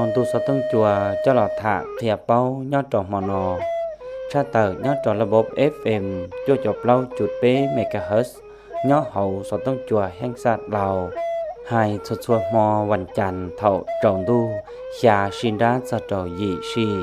ntu xov tooj cua coj los tham qhia paub nyob rau hmo no, tshaj tawm nyob rau lub FM cuaj caum plaub cuj peb megahertz nyob hauv xov tooj cua Heej Xaj Dlaus, hais txhua txhua hmo vas cas thaum tsaus ntuj xya sij nrab txog rau yim sij.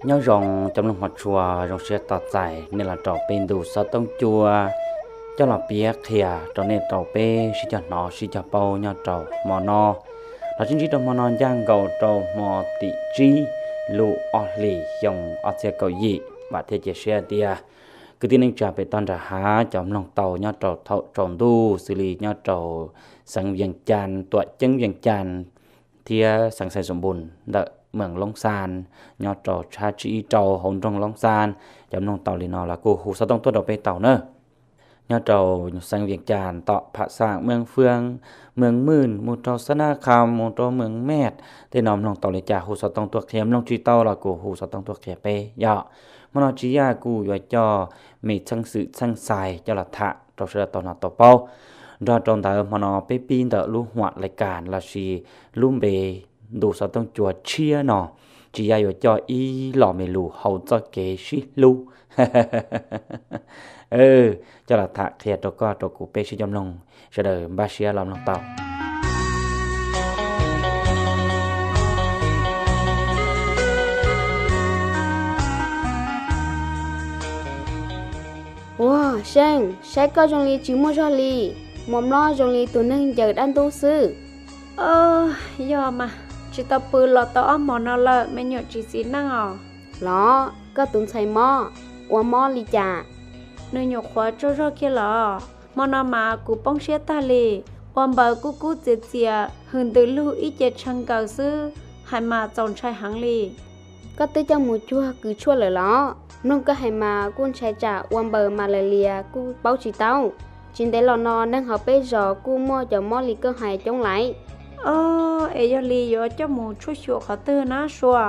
Nyob zoo cov mloog hmov tshua, zoo siab tos txais nej los rau peb ntu xov tooj cua coj los piav qhia rau nej rau peb sib cog hnov sib cog paub nyob rau hmo no. Los sib ntsib rau hmo no ncaj nkaus rau hmo tim tsib lub ob hlis xyoo ob txhiab kaum yim, vam thiab cia siab tias kwv tij neej tsa pem toj nram hav cov mloog tau nyob rau thaum tsaus ntuj xws li nyob rau xeev Vias Cas, tuam ceeb Vias Cas thiab xeev Xais Xoom Npus ntawm mees Loob Xas, nyob rau tshab tsib ib rau hauv nroog Loob Xas, cov mloog tau li no los kuj hu xov tooj tuaj rau peb tau na. Nyob rau xeev Vias Cas tom Pham Xam, Mees Fwm, Mees Mwj, mus rau Xab Nab Kham, mus rau Mees Mej, tej no mloog tau li cas hu xov tooj tuaj qhia, mloog tsis tau los kuj hu xov tooj tuaj qhia peb yom. Hmo no Tsis Yaj kuj yuav coj me txheej xwm txheej xais coj los tham rau sawv daws tau hnov tau paub. Nrog rau ntawd hmo no peb pib ntawm lub huam lais kas lossis lub npe ntu xov tooj cua tshiab no, Tsis Yaj yuav coj ib lo me lus hauv txoj kev sib hlub coj los tham qhia rau koj rau kuv peb sib coj mloog, sawv daws npaj siab los mloog tau. Ua, Seej, saib koj zoo li tsis muaj zog li, mos mlob zoo li tus neeg ncaws dab ntub xwb. Yog mas, tsis tau pw los tau ob hmos no lawm, me nyuam tsis txiv neej os. Los, koj tus ntxhais mob, ua mob li cas? Nws nyuam qhuav tsaug zog kiag los, hmo no mas kuv poob siab tag li, ua npaws kub kub txias txias, hws ntws lug ib ce tshee nkaws xwb, hais mas txaus ntshai heev li. Koj twb coj mus cuag kws tshuaj lawm los? Mloog koj hais mas kuj ntshai tsam ua npaws malaria kuj paub tsis tau. Tsis ntev los no neeg hauv peb zos kuj muaj cov mob li koj hais coob laiv. Es yog li yuav coj mus tshuaj xyuas qhov twg na Sua?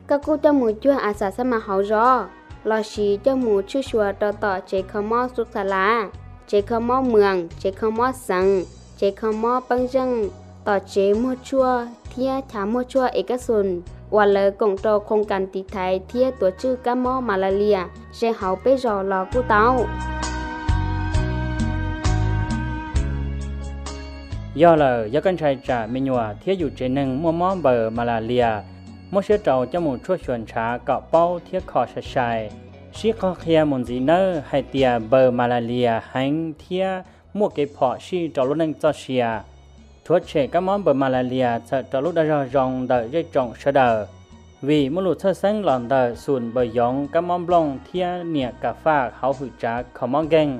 Koj kuj coj mus cuag a xas xab mas hauv zos, lossis coj mus tshuaj xyuas rau tom tsev kho mob Xub Xa Las, tsev kho mob Mws, tsev kho mob Xeev, tsev kho mob Peeb Zeej, tom tsev muag tshuaj thiab chav muag tshuaj es kab xus uas lawv koom rau khoos kas tiv thaiv thiab tuav tswj kab mob malaria ze hauv peb zos los kuj tau. Yog lawm, yog koj ntshai tsam me nyuam thiab yus tsev neeg muaj mob npaws malaria, muab siab rau coj mus tshuaj xyuas ntshav kom paub thiab kho sai sai. Sib qog qhia mus ntxiv nawb hais tias npaws malaria heev thiab muaj kev phom sij rau lub neej txoj sia. Rhuav tshem kab mob npaws malaria txhawm rau lub dag zog zoo ntawm zej tsoom sawv daws, vim muaj lus txhawj xeeb los ntawm xum npaws yoov, kab mob nplooj thiab niam kas faj hauv hwm tsav kho mob nkeeg.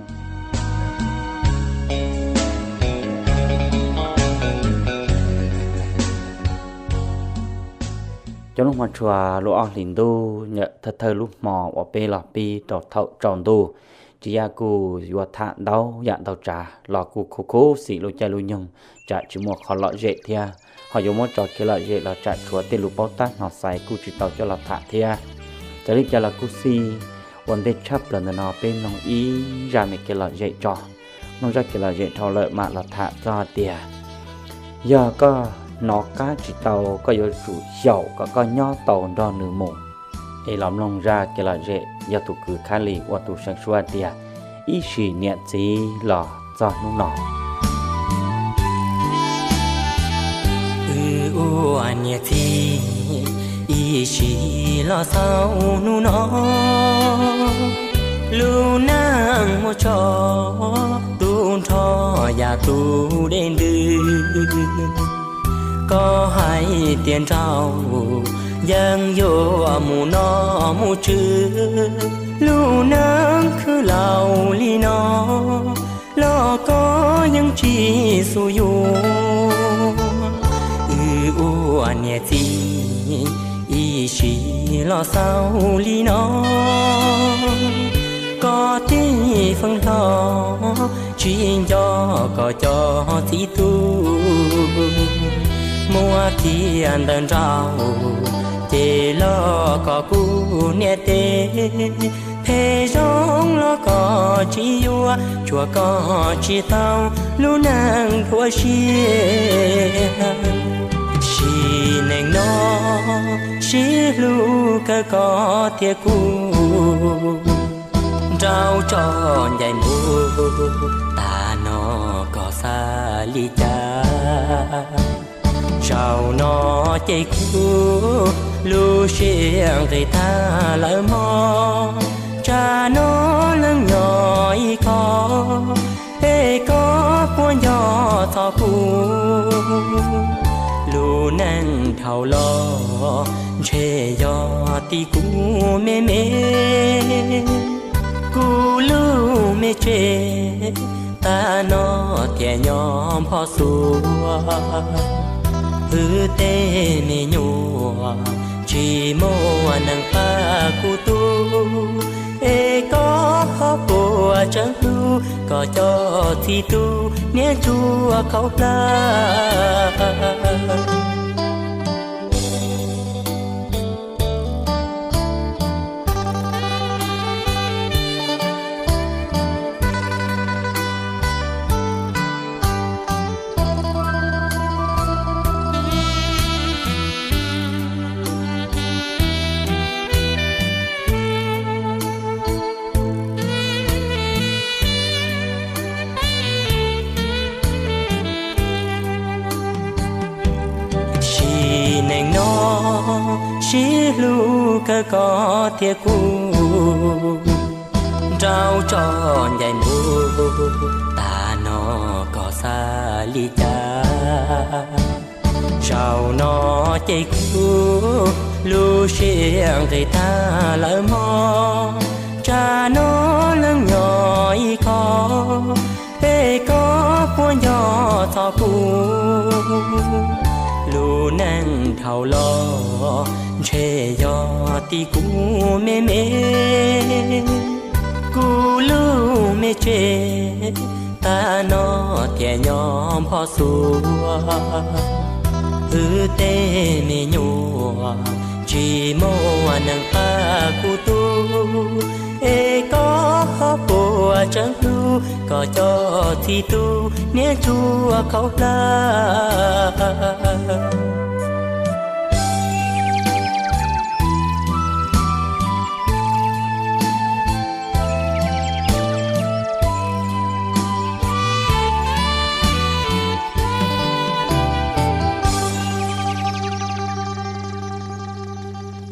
Cov lub hmo tshua lub ob hlis ntuj nyam thawj thawj lub hmo uas peb los pib rau thaum tsaus ntuj, Tsis Yaj kuj yuav tham ntau yam ntau tsav los kuj khuv khuv xim lub caij lub nyoog tsam tsis muaj qhov lom zem thiab ho yuav muab tso kev lom zem los tsam tshuav tej lus paub tab hnov xaiv kuj tsis tau coj los tham thiab. Txawm li cas los kuj xij, ua ntej tshaj plaws ntawm no peb mloog ib zaj me kev lom zem tso. Mloog zaj kev lom zem dhau lawm mam los tham txog tias yog koj hnov qab tsis tau, koj yuav tsum xyaum kom koj nyob tau nrog nws mus. Es los mloog zaj kev lom zem yog tus kwv Khab Lis ua tus seev suab tias ib sim niam txiv los txog hnub no. Wb ua niam txiv ib sim los xaus hnub no, lub neej muaj tso tus nrho yam tus dej ntws. Koj hais tias nraug yeej yuav mus noj mus tswv, lub neej khwv laus li no los koj yeej tsis xub yuav. Wb ua niam txiv ib sim los xaus li no, koj tij feem hlo tsis Tsis nco koj cov txiv tub muab kiag ntawm nraud, ces los koj kuv niam teb. Phem zoo los koj tsis yuav, tsuas koj tsis tau lub neej dhuav siab. Sim neej no sib hlub kawg koj thiab kuv, nraub tso ncaim npub, tag no koj xav li cas? Zaum no ces kuv lub siab nqis tag lawm mog. Tsam no leej nyob ib qho, es koj puas nco txog kuv? Lub neej dhau los ntshe yog tim kuv me me, kuv lub me tsev tag no thiaj nyob npho xuav. Wb tej me nyuam tsis muaj neeg pab kuv tu, es koj puas tseem hlub koj cov txiv tub niam ntsuag khaub hlab? Sim neej no sib hlub kawg koj thiab kuv, nraub tso ncaim npub, tag no koj xav li cas? Zaum no ces kuv lub siab nqis tag lawm mog. Tsam no leej nyob ib qho, es koj puas nco txog kuv? Lub neej dhau los ntshe yog tim kuv me me, kuv lub me tsev tag no thiaj nyob npho xuav. Wb tej me nyuam tsis muaj neeg pab kuv tu, es koj puas tseem hlub koj cov txiv tub niam ntsuag khaub hlab?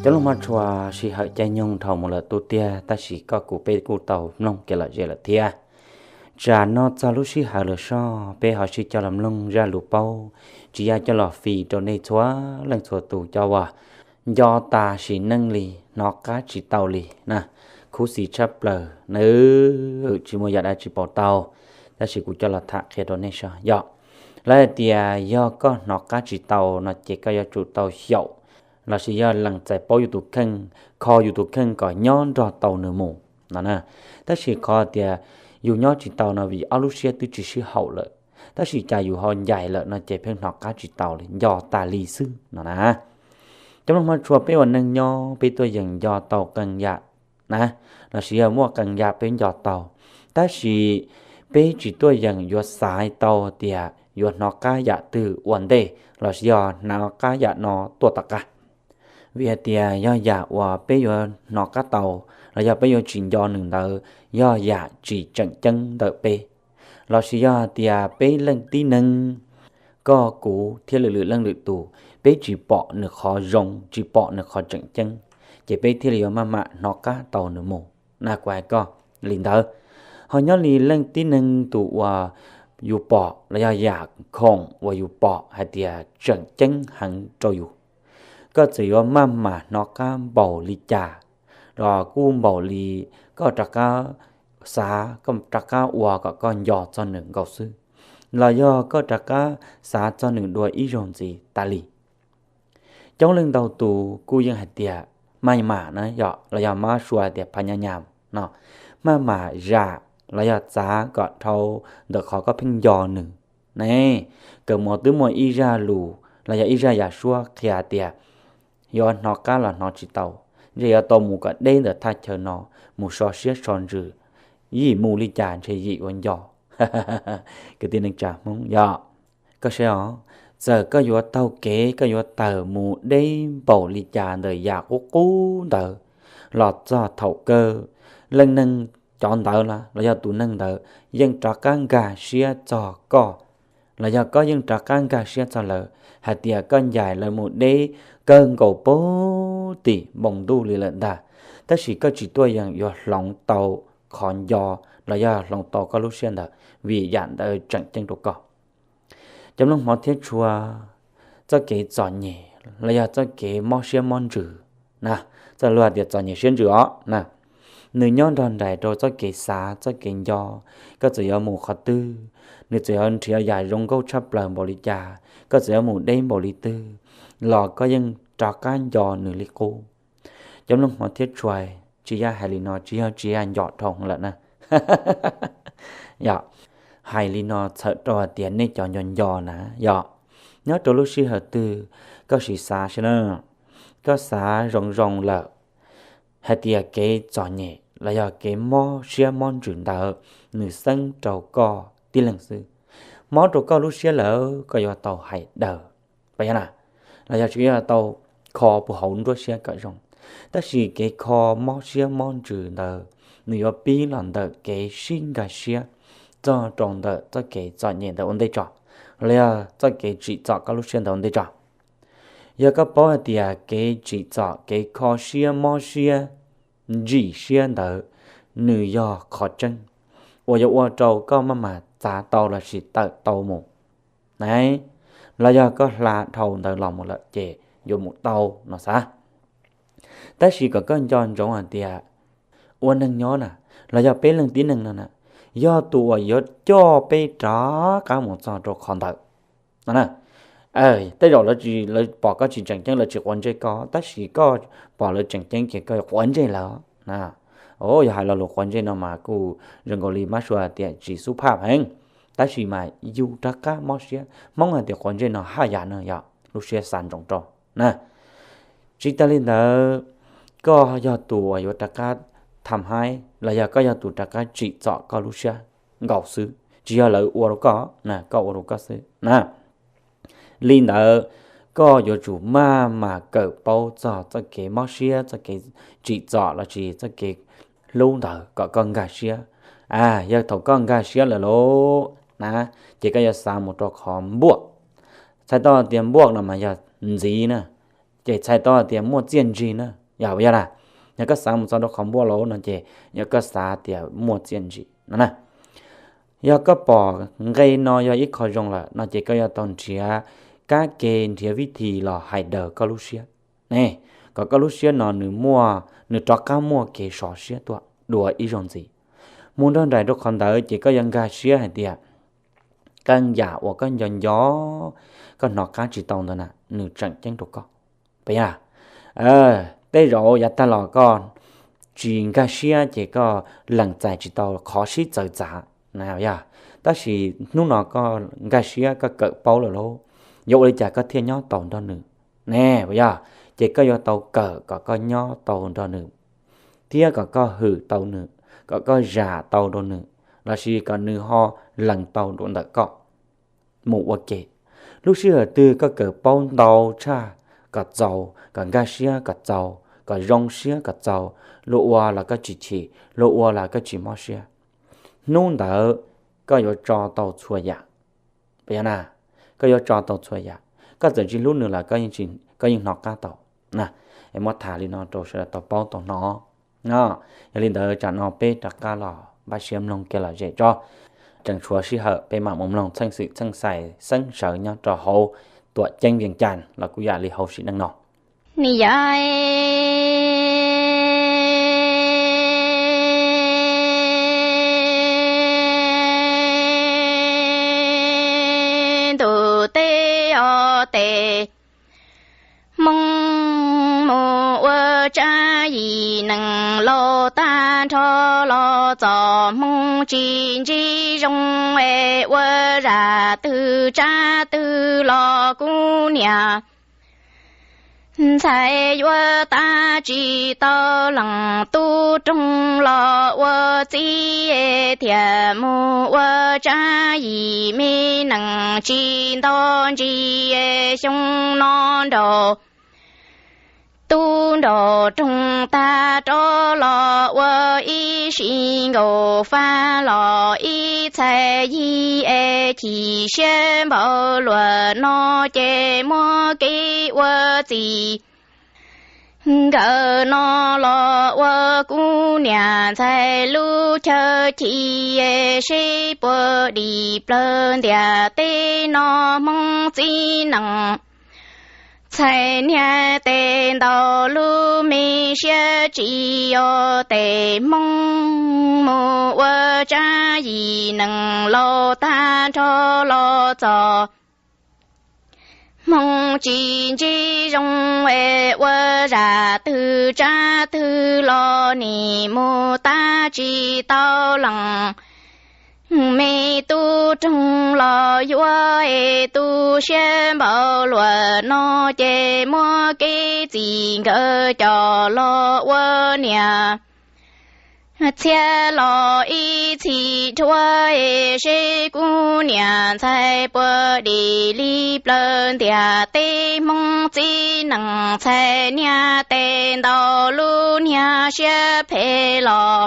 Cov looj mov tshua, sij hawm caij nyoog dhau mus lawm tuaj tiag, tab sis koj kuv peb kuj tau mloog kev lom zem lawm thiab. Tsam no txog lub sij hawm lawm soj, peb ho sib coj los mloog zaj lus paub, tsis yog coj los fij rau nej txhua leej txhua tus cov uas nco tas sim neej li, hnov qab tsis tau li na. Khuv xim tshaj plaws na, tsis muaj yam dab tsi pauv tau, tab sis kuv coj los tham qhia rau nej soj yom. Lawv hais tias yog koj hnov qab tsis tau no ces koj yuav tsum tau xyaum lossis yog lees txais paub yus tus kheej, kho yus tus kheej kom nyob nrog tau nws mus no na. Tab sis qhov tias yus nyob tsis tau no vim ob lub siab twb tsis sib haum lawm, tab sis cas yus ho ncaim lawm no ces pheej hnov qab tsis tau li, nco tas li xwb no na. Cov looj mov tshua, peb ua neej nyob peb tuaj yeem nco tau qee yam na, lossis yog muaj qee yam peb nco tau, tab sis peb tsis tuaj yeem yuav xaiv tau tias yuav hnov qab yam twg ua ntej lossis yog hnov qab yam no tuaj tom qab. Vim hais tias yog yam uas peb yuav hnov qab tau los yog peb yuav tsis nco nws ntawd yog yam tsis tseem ceeb ntawm peb, lossis yog hais tias peb leej tib neeg, koj kuv thiab lwm lwm leej lwm tus, peb tsis pom nws qhov zoo, tsis pom nws qhov tseem ceeb, ces peb thiaj li yuav maj mam hnov qab tau nws mus na. Kuv hais koj li ntawd. Ho nyob li leej tib neeg tus uas yus pom los yog yam khoom uas yus pom hais tias tseem ceeb heev rau yus, koj txawm yuav maj mam hnov qab npaum li cas los kuj npaum li koj rov qab xav, koj rov qab ua kom koj nco txog nws nkaus xwb, los yog koj rov qab xav txog nws dua ib zaug ntxiv tas li. Coob leej ntau tus kuj yeej hais tias maj mam na yom, los yog mab sua hais tias pha nya nyam no, maj mam zam los yog txav kom dhau ntawm qhov koj pheej nco nws ne. Kawm mus twb muaj ib zaj lus los yog ib zaj yam suab qhia tias yuav hnov qab los hnov tsis tau, ntshe yuav tau mus kom deb ntawm thaj chaw no, mus so siab so ntsws, yim mus li cas ntshe yim ua nco. Kwv tij neej tsa Hmoob yog, koj saib os, txawm koj yuav taug kev, koj yuav tawm mus deb npaum li cas ntawm yam qub qub ntawd, los txog thaum kawg leej neeg cov ntawd los yog tus neeg ntawd yeej rov qab nkag siab txog koj, los yog koj yeej rov qab nkag siab txog lawv, hais tias koj ncaim lawv mus deb kawg nkaus puag tim npoo ntuj li lawm ntag, tab sis koj tsis tuaj yeem yuav hloov tau qhov nco los yog hloov tau koj lub siab ntawd, vim yam ntawd tseem ceeb rau koj. Cov mloog hmov thiab tshua, txoj kev txom nyem los yog txoj kev mob siab mob ntsws na, txoj lus hais tias txom nyem siab ntsws os na, nws nyob nrog nraim rau txoj kev xav txoj kev nco. Koj txawm yuav mus qhov twg, nws txawm yuav nrhiav yam zoo nkauj tshaj plaws npaum li cas, koj txawm yuav mus deb npaum li twg, los koj yeej rov qab nco nws li qub. Cov mloog hmov thiab tshua, tsis yog hais li no, tsis yog tsis yog nco dhau lawm na. Yog, hais li no txhawm rau hais tias nej cov nco nco na, yog, nyob rau lub sij hawm twg koj sim xav saib na, koj xav zoo zoo lawm hais tias kev txom nyem los yog kev mob siab mob ntsws ntawd nws xeeb rau koj tib leeg xwb. Mob rau koj lub siab lawm koj yuav tau hais daws, los yog, los yog tsis yuav tau kho puag hauv nruab siab kom zoo. Tab sis kev kho mob siab mob ntsws ntawd nws yuav pib los ntawm kev sib nkag siab txog rau ntawm txoj kev txom nyem ntawd ua ntej tso, los yog txoj kev tsim txom koj lub siab ntawd ua ntej tso. Yog koj paub hais tias kev tsim txom kev kho siab mob siab ntsim siab ntawd nws yog qhov tseeb uas yuav ua rau koj maj mam txav tau lossis tawm tau mus na, los yog koj hla dhau ntawd los mus lawm ces yuav mus tau no xav. Tab sis kom koj nco ntsoov hais tias ua neeg nyob na, los yog peb leej tib neeg no na, yog tus uas yuav coj peb rov qab mus txog rau qhov ntawd no na. Tej zaum lawv pom koj tsis tseem ceeb, lawv tsis quav ntsej koj, tab sis koj pom lawv tseem ceeb ces koj yuav quav ntsej lawv na. Yog hais lo lus quav ntsej no mas kuj zoo nkaus li mab sua tias tsis xub phaj heev, tab sis mas yus rov qab mob siab. Hmoob hais tias quav ntsej no haj yam no yog lub siab xav ntsoov rau na. Tsis tas li ntawd, koj yog tus uas yuav rov qab tham haib los yog koj yog tus rov qab tsim txom koj lub siab nkaus xwb, tsis yog lawv ua rau koj na, koj ua rau koj xwb na. Li ntawd, koj yuav tsum maj mam kawm paub txog txoj kev mob siab, txoj kev tsim txom lossis txoj kev hlub ntawd kom koj nkag siab. Yog thaum koj nkag siab lawm lauj na, ces koj yuav xav mus rau qhov npuaj. Txhais tau tias npuaj no mas yog ntxiv na, ces txhais tau tias muaj txiaj ntsig na, yog puas yog na? Yog koj xav mus txog rau qhov npuaj lauj no ces yog koj xav tias muaj txiaj ntsig no na. Yog koj pom nqe no yog ib qho zoo lawm no ces koj yuav tau nrhiav kab ke, nrhiav vib thi los hais daws koj lub siab ne, kom koj lub siab no nws muaj, nws rov qab muaj kev sov siab tuaj dua ib zaug ntxiv. Mus nrog nraim rau qhov ntawd ces koj yuav nkag siab hais tias qee yam uas koj nco nco, koj hnov qab tsis tau ntawd na nws tseem ceeb rau koj. Puas yog? Tej zaum yav tag los koj tsis nkag siab ces koj lees txais tsis tau qhov sib txawv txav na, yog. Tab sis hnub no koj nkag siab koj kawm paub lawm lauj, yuav ua li cas koj thiaj nyob tau nrog nws ne, puas yog? Ces koj yuav tau kawm kom koj nyob tau nrog nws, thiab kom koj hwm tau nws, kom koj zam tau rau nws, lossis kom nws ho lees tau rau ntawm koj mus ua ke. Lub sij hawm twg koj kawm paub ntau tshaj, kom txaus, kom nkag siab kom txaus, kom zoo siab kom txaus, luag ua los koj tsis chim, luag ua los koj tsis mob siab, hnub ntawd koj yuav tso tau txhua yam. Puas yog na? Koj yuav tso tau txhua yam. Koj txawm tsis hlub nws los koj yeej hnov qab tau na. Es muab tham li no rau sawv daws tau paub tau hnov. Yog li ntawd tsam no peb rov qab los npaj siab mloog kiag lom zem tso. Tseem tshuav sij hawm peb mam mus mloog txheej xwm txheej xais xeeb sawv nyob rau hauv tuam ceeb Vias Cas los kuj yam li hauv sim neej no. Ni ya ntuj teb o tes, Hmoob mus ua tsab yim neeg laus tag. nrho los txog, hmoo tsis ntsib zoo es ua zam twg tsab twg los kuv niam ntxhais yuav tab tsis tau lees. Tub roog los ua txib thiaj mus ua tsab yim, me nees tsis nto ntsis xyoo no nraum tub nraum roog tag rov los ua ib sim nkaus faj los ib txhais yig es chim siab npaum luaj no ces muab kev ua txim. Nkawm no los ua kuv niam ntxhais lub chaw chim es seb puas dim plaws ntiaj teb no. Hmoob txiv nees txhais niag tes ntaus lub me siab tsis yog tes hmoob mus ua tsab yim nees laus tag nrho los txog. Hmoo tsis ntsib zoo es ua zam twg tsab twg los nim mus tab tsis tau lees. Me tub roog los yuav es tu siab npaum luaj no ces muab kev txim nkawd coj los ua niam txhiab los ib txhis dhuav es seb kuv niam ntxhais puas dim li plaws ntiaj teb. Hmoob txiv nees txhais niag tes ntaus lub niag siab phem los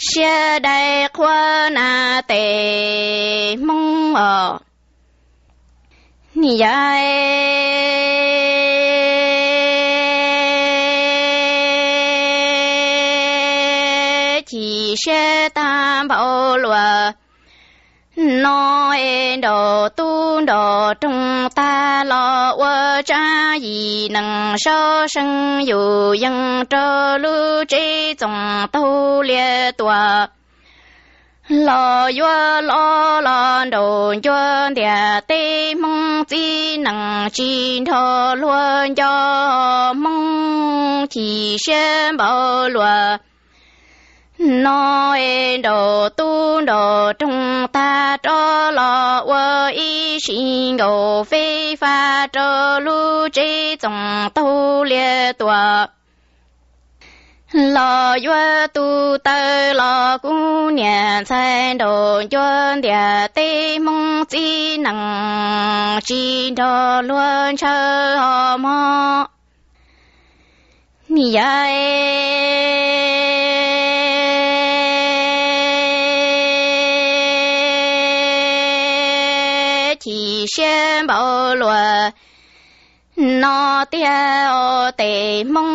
siab dai qhuav na tes hmoob os. Niam yau chim siab tag npaum luaj no es nraum tub nraum roog tag los ua tsab yim nees saub seev yus yees rau lub tsev txoos taug liaj tuam los yuav los los nraum ncua ntiaj teb. Hmoob txiv nees tsis nrog luag nco, hmoob chim siab npaum luaj no es nraum tub nraum roog tag rov los ua ib sim nkaus fej faj rau lub tsev txoos taug liaj tuam los yuav tu taw los kuv niam ntxhais nraum ncua ntiaj teb. Hmoob txiv nees tsis nrog luag ntshaw ho mog. Niam yau chim siab npaum luaj no tiag os. Tes hmoob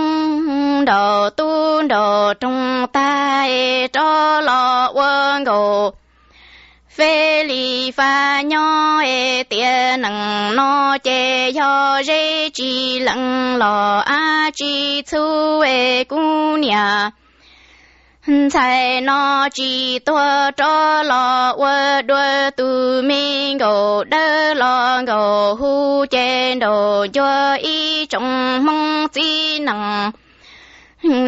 nraum tub nraum roog tag es rov los ua nkaus fej li faj nyob es tiam nees no ces yog zeb tsis lees los ab tsis txhub es kuv niam ntxhais no tsis tuag rov los ua dua tus me nkaus dawb los nkaus huv ces nraum ncua ib tsoom hmoob txiv nees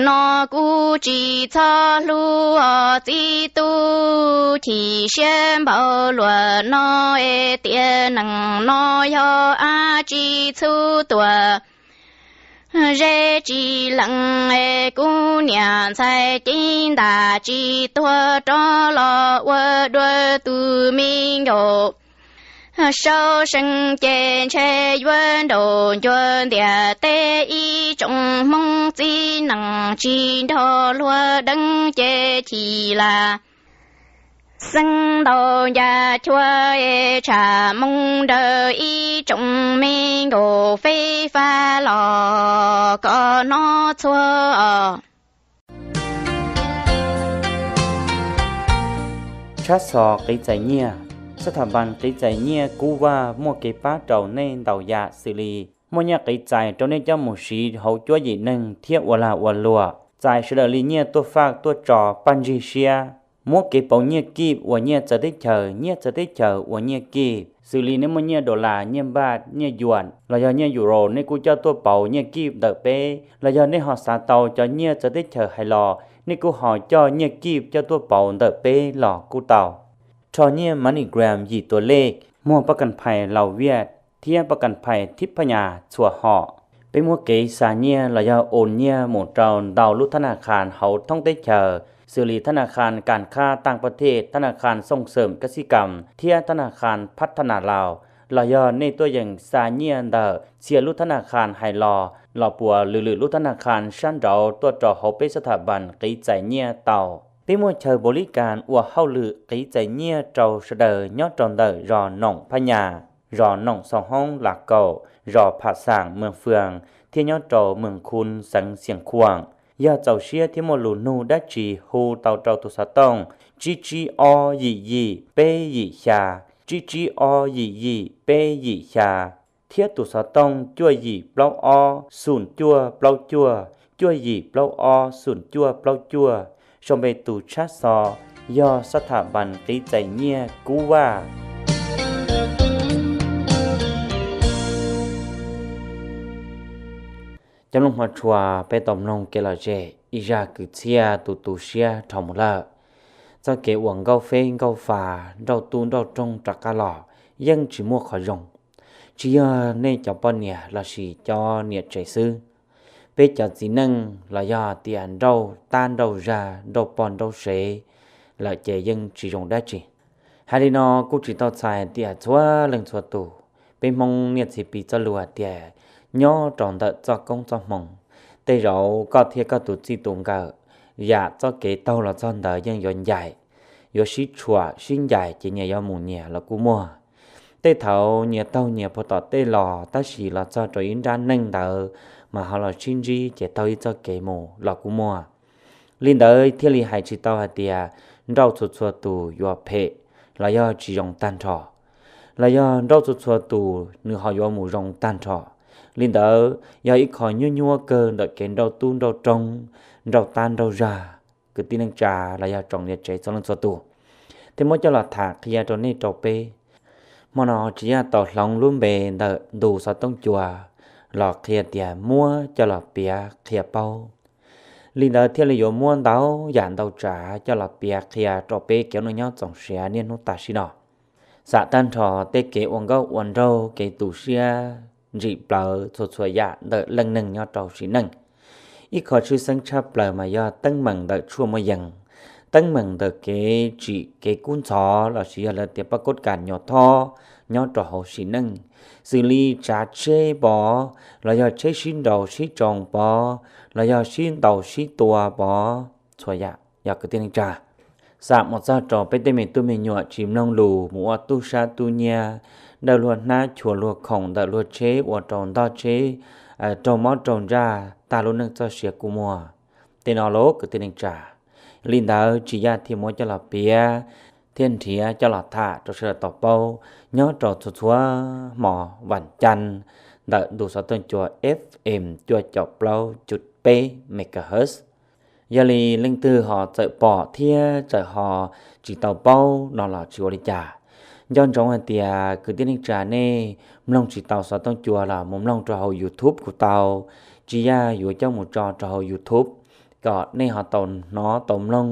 no kuj tsis txhob hlub os txiv tub. Chim siab npaum luaj no es tiam nees no yog ab tsis txhub tuag zeb tsis lees es kuv niam ntxhais cev ntam tsis tuag rov los ua dua tus me nkaus saub seev ces ntshe yuav nraum ncua ntiaj teb ib tsoom hmoob txiv nees tsis nrog luag deev ces chim lam xeeb ntaus ncas chua es tsham moo nraws ib tsoom me nkaus fej faj los kom hnov txhua os. Tshab xos qiv txais nyiaj. Xab tham npas qiv txais nyiaj Kub Vaj muaj kev pab rau nej ntau yam xws li muaj nyiaj qiv txais rau nej coj mus siv hauv cuab yim neeg thiab ua lag ua luam, txais sawv daws li nyiaj tuaj faj tuaj tso paj ntsig siab. Muab kev pauv nyiaj kij uas nyiaj txawv teb chaws, nyiaj txawv teb chaws uas nyiaj kij, xws li nej muaj nyiaj dollar, nyiaj npaj, nyiaj yuam los yog nyiaj euro, nej kuj coj tuaj pauv nyiaj kij ntawm peb. Los yog nej ho xav tau cov nyiaj txawv teb chaws hais los, Nej kuj ho coj nyiaj kij coj tuaj pauv ntawm peb los kuj tau. Rho nyiaj MoneyGram yim tua lej, muag pab kas phais Laus Viaj thiab pab kas phais Thib Phaj Nyas txhua hom. Peb muab kev xa nyiaj los yog ua nyiaj mus rau ntau lub thab na khas hauv thoob teb chaws, xws li thab na khas Kas Khab Taaj Pab Thej, thab na khas Xooj Xeem Kab Xib Kam thiab thab na khas Phab Thab Nas Laus, los yog nej tuaj yeem xa nyiaj ntawm txhia lub thab na khas hais los, los puas lwm lwm lub thab na khas sab nraud tuaj rau hauv peb sab tham vas qiv txais nyiaj tau. Peb muaj chaw npaum li cas ua hauj lwm qiv txais nyiaj rau sawv daws nyob rau ntawm zos Noom Phab Nyas, zos Noom Xaus Hoob Las Kaum, zos Pham Xaam Meeg Fwm, thiab nyob rau Meeg Khu xeev Xiav Khuam. Yog txaus siab thiab muaj lus nug dab tsi hu tau rau tus xov tooj tsib tsib ob yim yim peb yim xya, tsib tsib ob yim yim peb yim xya, thiab tus xov tooj cuaj yim plaub ob xum cuaj plaub cuaj, cuaj yim plaub ob xum cuaj plaub cuaj, sau npe tus tshab xov yog sab tham vas qiv txais nyiaj Kub Vaj. Cov mloog hmov tshua, peb tau mloog kev lom zem ib zaj kwv txhiaj tu tu siab dhau mus lawm. Txoj kev uas nkauj feb nkauj fas, nrauj tub nrauj roog rov qab los yeej tsis muaj qhov zoo. Tsis yog nej cov poj niam lossis cov niam tsev xwb, peb cov txiv neej los yog tias nrauj tab nrauj zag nrauj poj nrauj sev lawm ces yeej tsis zoo dab tsi. Hais li no kuj tsis tau txhais tias txhua leej txhua tus, peb Hmoob niaj txhis piv txoj lus tias nyob rau ntawm txoj koob txoj hmoov, tej zaum koj thiab koj tus txij tus nkawm yam txoj kev taug los txog ntawd yeej yuav ncaim, yuav sib tshuam sib ncaim ces nyias yuav mus nyias los kuj muaj. Tej thaum nyias taug nyias puag tom tej los tab sis los txog rau ib nrab neej ntawd mas ho los sib ntsib ces taug ib txoj kev mus los kuj muaj. Li ntawd thiaj li hais tsis tau hais tias nrauj txhua txhua tus yuav phem los yog tsis zoo tag nrho, los yog nrauj txhua txhua tus nws ho yuav mus zoo tag nrho. Li ntawd yog ib qho nyuab nyuab kawg ntawm kev nrauj tub nrauj roog, nrauj tab nrauj zag. Kwv tij neej tsa los yog tsoom niam tsev txhua leej txhua tus, thiaj muab coj los tham qhia rau nej rau peb. Hmo no Tsis Yaj tau hloov lub npe ntawm ntu xov tooj cua los qhia tias muab coj los piav qhia paub. Li ntawd thiaj li yuav muab ntau yam ntau tsav coj los piav qhia rau peb kev ua neej nyob txoos siav niaj hnub tam sim no. Xam tag nrho tej kev ua nkauj ua nraug, kev tu siab ntsim plawv txhua txhua yam ntawm leej neeg nyob rau sim neej. Ib qho tshwj xeeb tshaj plaws mas yog teeb meem ntawm tshuaj muaj yees, teeb meem ntawm kev tsim kev kub ntxhov lossis yog lawv tias pab kub kas nyuam thob nyob rau hauv sim neej, xws li tsav tsheb pov, los yog tsheb sib nraus sib tsoo pov, los yog sib ntaus sib tua pov, txhua yam yog kwv tij neej tsa. Xam mus txog rau peb tej me tub me nyuam tsis mloog lus mus ua tub sab tub nyiag, dawj luag hnab chua luag khoom ntawm luag tsheb ua rau ntog tsheb raug mob raug ntsaj tag lub neej txoj sia kuj muaj. Tej no los kwv tij neej tsa, li ntawd Tsis Yaj thiaj muab coj los piav thiab nrhiav coj los tham rau sawv daws tau paub nyob rau txhua txhua hmo vas cas ntawm ntu xov tooj cua F M cuaj caum plaub cum peb megahertz. Yog li leej twg ho txawm pom thiab txawm ho tsis tau paub no los tsis ua li cas. Nco ntsoov hais tias kwv tij neej tsa nej mloog tsis tau xov tooj cua los mus mloog rau hauv YouTube kuj tau. Tsis Yaj yuav coj mus tso rau hauv YouTube kom nej ho tau hnov tau mloog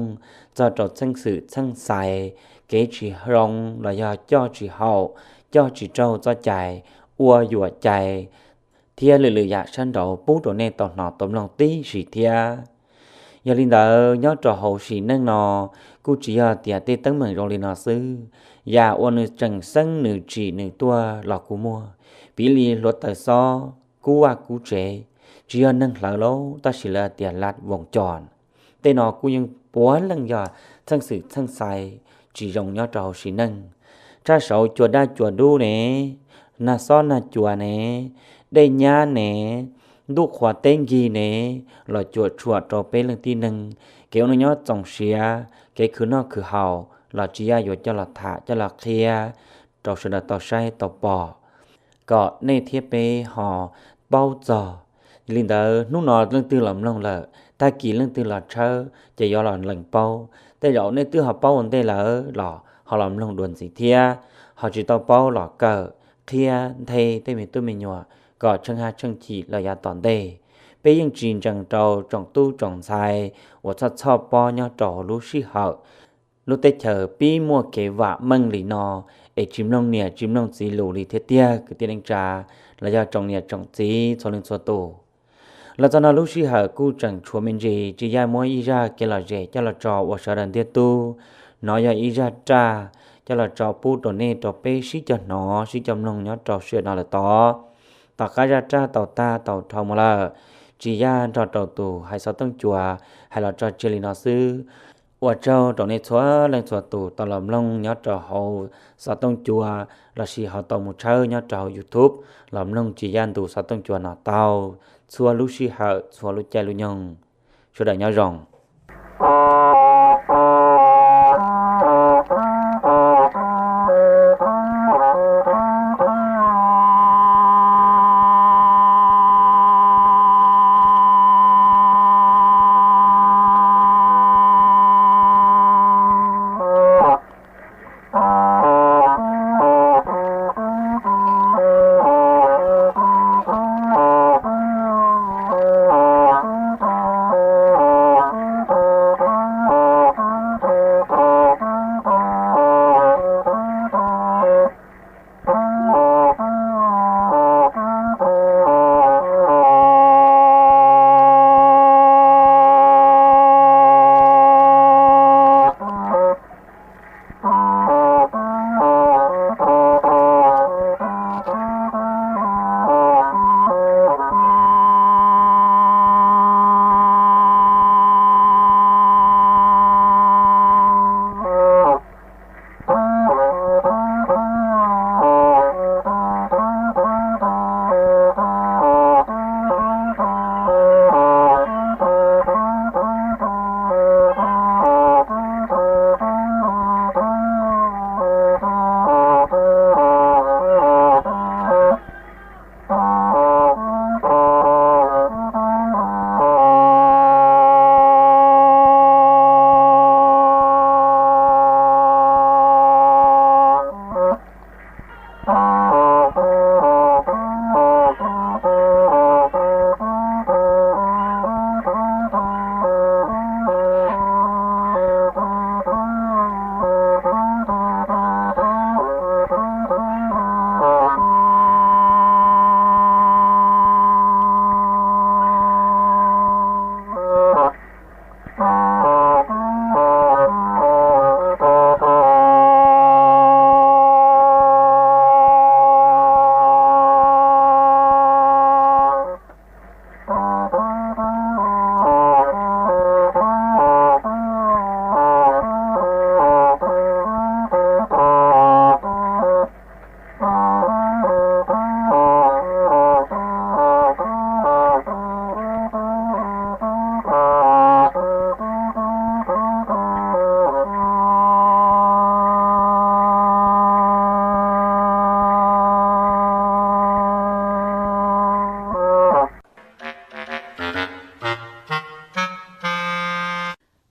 txog rau txheej xwm txheej xais, kev tsis zoo los yog coj tsis haum, coj tsis raug txoj cai, ua yuam cai thiab lwm lwm yam sab nraud pub rau nej tau hnov tau mloog tib si thiab. Yog li ntawd nyob rau hauv sim neej no kuj tsis yog tias tej teeb meem zoo li no xwb, yam uas nws tseem xeeb nws tsim nws tuaj los kuj muaj, piv li hluav taws xob, kub vaj kub tsev, tsis yog neeg hlawv lauj tab sis lawv tias lat voos cos. Tej no kuj yeej puav leej yog txheej xwm txheej xais tsis zoo nyob rau hauv sim neej. Tshaj saud cua daj cua dub ne, nag xob nag cua ne, dej nyab ne, ntuj qhua teb nkig ne, los cuam tshuam rau peb leej tib neeg kev ua neej nyob txoos siav, kev khwv noj khwv haus los Tsis Yaj yuav coj los tham coj los qhia rau sawv daws tau saib tau pom, kom nej thiab peb ho paub txog. Li ntawd hnub no leej twg los mloog lawm, tag kis leej twg los tshawb ces yuav los lees paub. Tej zaum nej twb ho paub ua ntej lawm los ho los mloog dua ntxiv thiab, ho tsis tau paub los kawm qhia nthe tej me tub me nyuam kom tsheej haj tsheej chim los yav tom ntej. Peb yeej tsis ntsees rau tsoom tub tsoom ntxhais uas txhoj txhoj pob nyob rau hauv lub sij hawm lub teb chaws pib muaj kev vam meej li no, es tsis mloog niam tsis mloog txiv lus li thiab tiag kwv tij neej tsa, los yog tsoom niam tsoom txiv txhua leej txhua tus. Los txog no lub sij hawm kuj tseem tshuav me ntsis, Tsis Yaj muab ib zaj kev lom zem coj los tso ua sawv daws ntiag tub. No yog ib zaj raj coj los tso pub rau nej rau peb sib cog hnov sib cog mloog nyob rau sij hawm no lawm tod. Tom qab zaj raj tau tag tau dhau mus lawm, Tsis Yaj nrog rau tus hais xov tooj cua hais los tso tseg li no xwb. Ua tsaug rau nej txhua leej txhua tus tau los mloog nyob rau hauv xov tooj cua lossis ho tau mus tshawb nyob rau hauv YouTube los mloog Tsis Yaj ntu xov tooj cua no tau txhua lub sij hawm txhua lub caij lub nyoog. Sawv daws nyob zoo.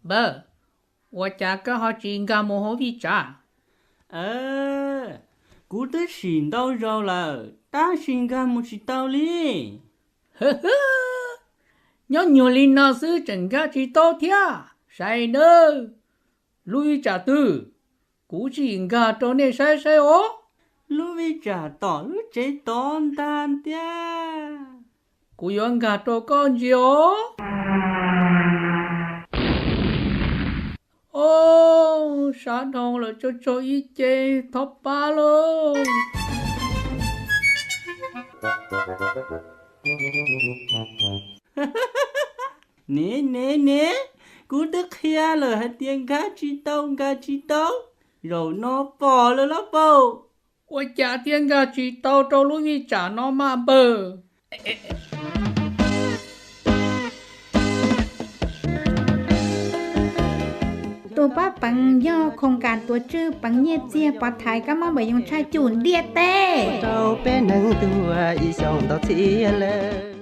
Npawg, ua cas koj ho tsis nkag mus hauv vij tsav? Kuv twb sim ntau zaus lawm tab sis nkag mus tsis tau li. Nyob nyuag li no xwb tseem nkag tsis tau thiab, saib nawb, lub vij tsav twg, kuv tsim nkag rau nej saib saib os. Lub vij tsav tom lub tsev tod ntag tiag. Kuv yuav nkag rau koj ntsia os. Os, sab dhau lawm, tsaug tsaug ib ce, thov pab lauj. Ne ne ne, kuv twb qhia lawm hais tias nkag tsis tau nkag tsis tau, zaum no pom lawm los paub. Ua cas thiaj nkag tsis tau rau lub vij tsam no mas npawg? Tus pab peev yog khoos kas tuav tswj peev nyiaj txiag pov thaiv kab mob npam yoov tshaj cum ntiaj teb. Rau peb neeg tuag ib xyoos ntau txhiab lawm.